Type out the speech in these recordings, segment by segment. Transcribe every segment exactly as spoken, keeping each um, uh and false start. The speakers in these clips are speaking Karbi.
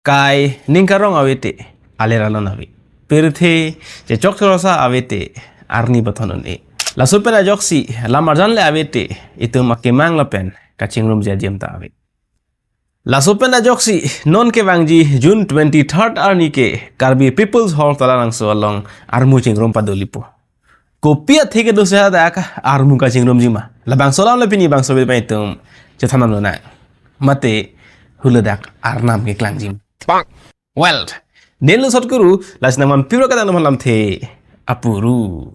Kai ningkarong avete, aler alon ave. Pirthe chechok chorosa avete, arni bathon un-e. Laso pen ajoksi, lam arjan le avete, itum akemang lapen kachingrumji adim ta ave. Laso pen ajoksi, non kevangji June twenty-third arni ke Karbi People's Hall Talarangso along armu chingrum padulipo. Kopi athe kedo sehadak armu kachingrumji ma? Labangso alam le pini bangso bil pen itum chethan lonang. Mate huladak arnam keklangji ma? Well, neli Sot Kuru, lasi nangman piro kata nangman lamthe apuru.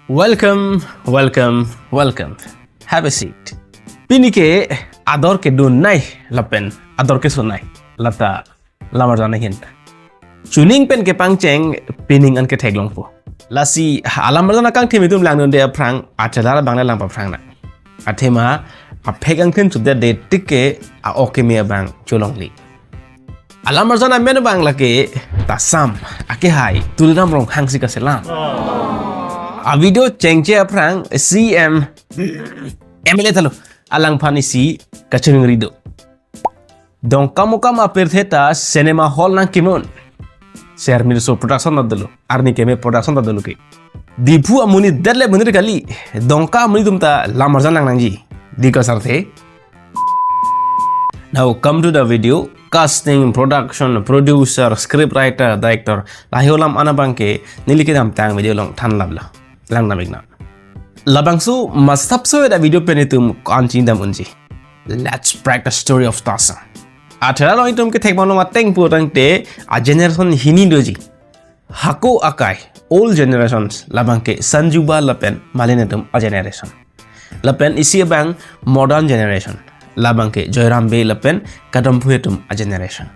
Welcome, welcome, welcome. Have a seat. Pini ke ador kedun nai lapen ador keso nai. Lata lam arjan ahin. Chuning pen kepangcheng pining an ketheklongpo. Lasi alam arjan akangthim itum langdunde aphrang, achelar abang le lang paphrang na. Athema aphek angthin chudet de tik ke a-ok keme abang cholongli. Alam arjan amen abang lake Tasam, akehai Tuliram Ronghang si kaselam. A-video chengche aphrang C M, M L A talo, alangphan isi kachingri do. Dongkamukam apirthe ta cinema hall nangkimun. Sermirso production ta dolo, arni keme production ta dolo ke. Diphu amonit det le monit kali, Dongka amonit atum ta lam arjan lang nangji. Di kasarthe. Now come to the video. Casting, production, producer, script writer, director, lahei alam an abang ke neli kedamtang video along thanlaplo. Lang namik na. Labangso masapso da video pen itum ko-an chingdam unji. Let's break the story of Tasam. Athera along itum kethek bang long ateng pu tangte a-generation hini doji. Hako akai, old generations, labang ke Sanjuba lapen Malin atum a-generation. Lapen isi abang modern generation, labang ke Joyram Bey lapen Kadom Phoi atum a-generation.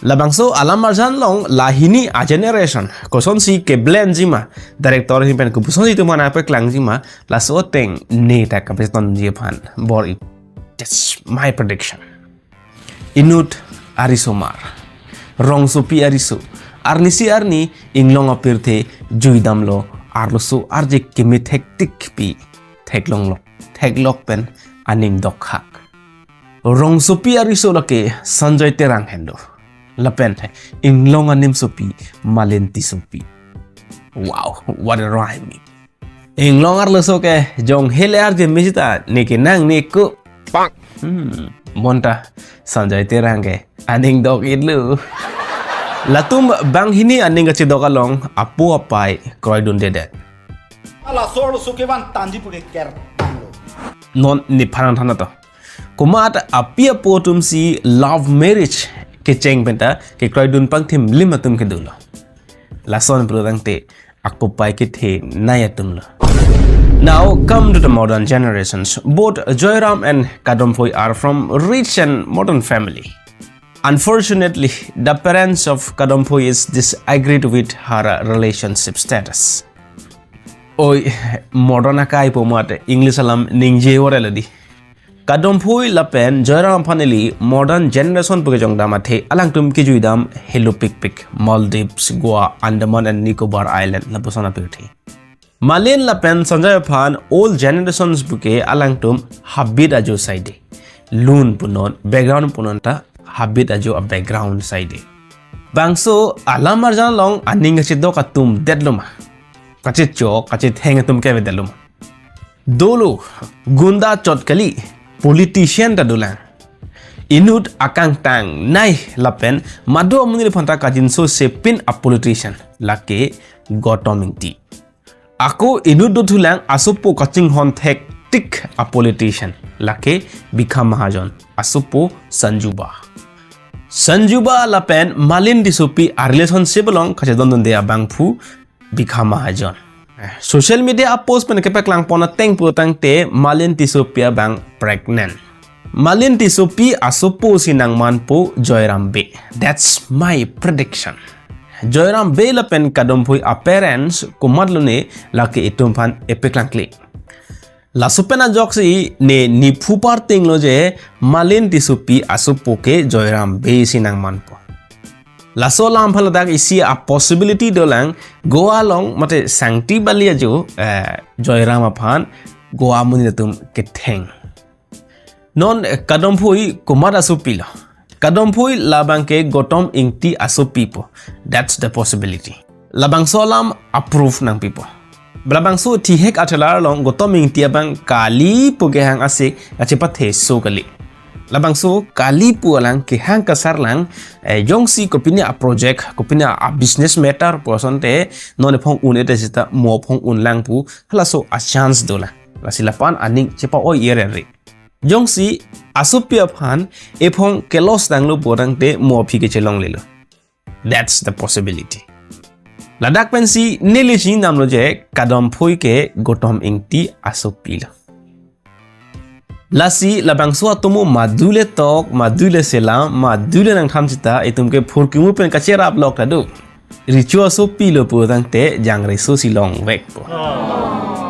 Labangso alam arjan along lahini a-generation kosonsi ke-blend ji ma, director ahin pen kopuson itum aphan paklangji ma, laso ateng neta kapachethonji aphan bor-i. That's my prediction. Inut arisomar, rongsopi ariso, arnisi arni inglong apirthe juidamlo, arloso arje keme thektik pi theklonglo, theklok pen aning dokhak. Rongsopi ariso lake Sanjoy Terang hendo. Lapen inglong animsopi Malin Tissopi. Wow, what a rhyme. Inglong arloso ke jong hele arje mesi ta neke nang neko. Pak. Hmm, bonta Sanjoy Terang ke aning dok-itlo. Latum banghini aning kachidok along apo apai kroidundedet. Ala sor suke van tanji pure ker tanglo. Non nephan than to. Komat api apo atumsi love marriage kecheng penta kekroidun pangthim lim atum kedulo. Lason pulotangte akopai kethenei atumlo. Now come to the modern generations. Both Joyram and Kadom Phoi are from rich and modern family. Unfortunately, the parents of Kadom Phoi is disagreed with her relationship status. Oi, modern akai pu mate English alam ningje ore ladi. Kadom Phoi lapen Joyram aphan ili modern generation pu kejongdam athe alangtum kejuidam helopikpik, Maldives, Goa, Andaman and Nicobar Island lapuson apirthe. Malin lapen Sanjoy aphan old generations puke alangtum habit ajo saide. Lun punon, background punon ta habit ajo a-background saide. Bangso alam arjan along aning kachidok atum detlo ma? Kachechok, kachetheng atum ke detlo ma? Dolo, gunda chot kali, politician ta dolang. Inut akangtangnei lapen madu amonit aphanta kajinso sepin a-politician lake Gautam Ingti. Ako inut dothulang asopo kachinghon thektik a-politician lake Bikha Mahajon, asopo Sanjuba. Sanjuba lapen Malin Tissopi a-relationship along kachedondunde abangphu Bikha Mahajon. Eh, social media a-post pen kepaklang pon ateng pulotangte Malin Tissopi abang pregnant. Malin Tissopi asopo si nangmanpo Joyram Bey. That's my prediction. Joyram Bey lapen Kadom Phoi a-parents komatlone lake itum aphan epaklangkle. Laso pen ajoksi ne nephu partinglo je Malin Tissopi asopo ke Joyram Bey si nangmanpo. Laso alam aphan ladak isi a-possibility dolang, Goa along mate sangti bali ajo, eh, Joyram aphan Goa amonit atum ketheng. Non Kadomphui komat asopilo? Kadomphui labang ke Gautam Ingti asopipo. That's the possibility. Labangso alam approve nangpipo. Labangso thihek athelar along Gautam Ingti abang kali pu kehang asik kachepatheso kali. Labangso kali pu alang kehang kasarlang, eh, jongsi kopine a-project, kopine a-business matter pu asonte non ephong un-e te seta mo ephong unlang pu halaso a-chance dolang. Lasi lapu-an aning chepa-oi-er ri. Jongsi asopi aphan ephong ke-loss tanglo pu tangte mo aphi kechelonglelo. That's the possibility. Ladak pensi neli chinidamlo je Kadomphui ke Gautam Ingti asopilo. Lasi labangso atomo madu le tok, madu le selam, madu le nangtham seta itum ke phurkimu pen kacherap lok ta do. Recho asopilo pu tangte jangreso si longvekpo.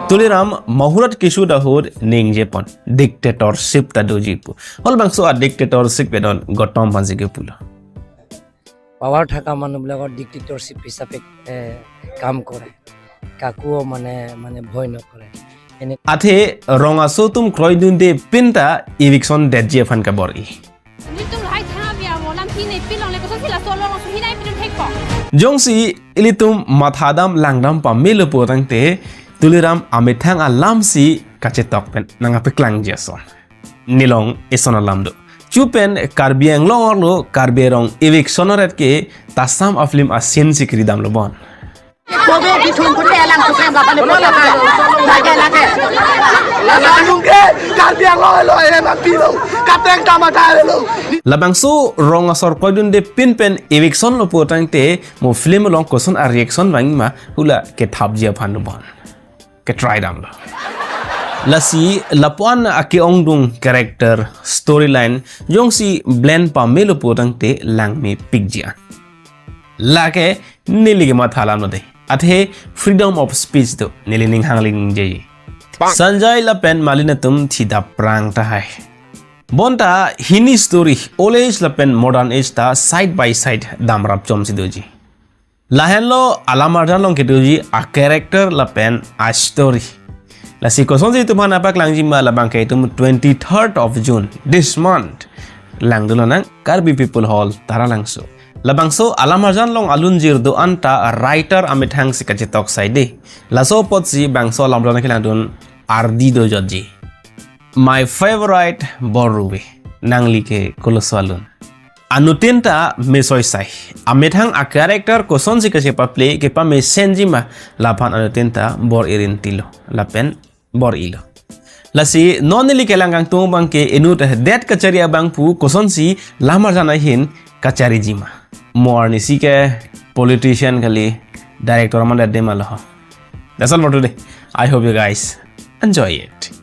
Tuliram Mahurat Kishu dahut ningjepon. Dictatorship ta doji pu. Hol bangso a-dictatorship ke non Gautam aphansi kepulo. Power থকা মানুহবিলাকৰ ডিক্টেটৰশ্বিপ হিচাপে এ, কাম কৰে। কাকো মানে মানে ভয় নকৰে। এনে Athe rong aso atum kroidunde pinta eviction detji aphan kabor-i. Nitum lahai thang abi amo lam hine pilong le koson sila solo long hina ipin thekpo. Jongsi ilitum mathadam langdam pamelo pu tangte Tuliram amethang alamsi kachetok pen nangpaklangji ason. Neli along eson alam do. Chupen Karbi Anglong arlo Karbi arong eviction ret ke tasam a-film a-scene si kridamlo bon. Kobe di thum kute lang kusem ka kane pota ka. Lage, lage. Lage nungke, Karbi Anglong lo, eh, ma pilo. Kapeng tama ta lo. Labangso rong asor kroidunde pin pen eviction lo pu tangte mo film along koson a-reaction vangma hula kethapji aphan lo bon. Ketry damlo. Lasi lapu-an ake-ongdung character, storyline, jongsi blend pamelo pu tangte langmepikji an. Lake neli kematha alam lo de. Athe freedom of speech do, neli ning hangling je. Sanjay lapen Malin atum thidap prang tahai. Bonta hini story, old age lapen modern age ta side by side damrap chomsi doji. Lahenlo alam arjan along kedoji a-character lapen a-story. Lasi kosonsi itum aphan nangpaklangjima labang ke itum twenty-third of June, this month, langdun lonang Karbi People Hall, Taralangso. Labangso alam arjan along alunjir do-an ta writer amethang si kachetok sai de. Laso apotsi bangso alam arjan kelangdun ardi dojotji. My favorite Bor Ruve, nangli ke koloso alun. Anuttin ta mesoi sai. Amethang a-character kosonsi kachepaplay kepamesenjima laphan anuttin ta bor-i rintilo. Lapen bor-ilo. Lasi non neli kelang kangtung abang ke inut det kachari abang pu kosonsi lam arjan ahin kacharijima. Mo arnisi ke politician kali, director aman det de ma lo ho. That's all for today. I hope you guys enjoy it.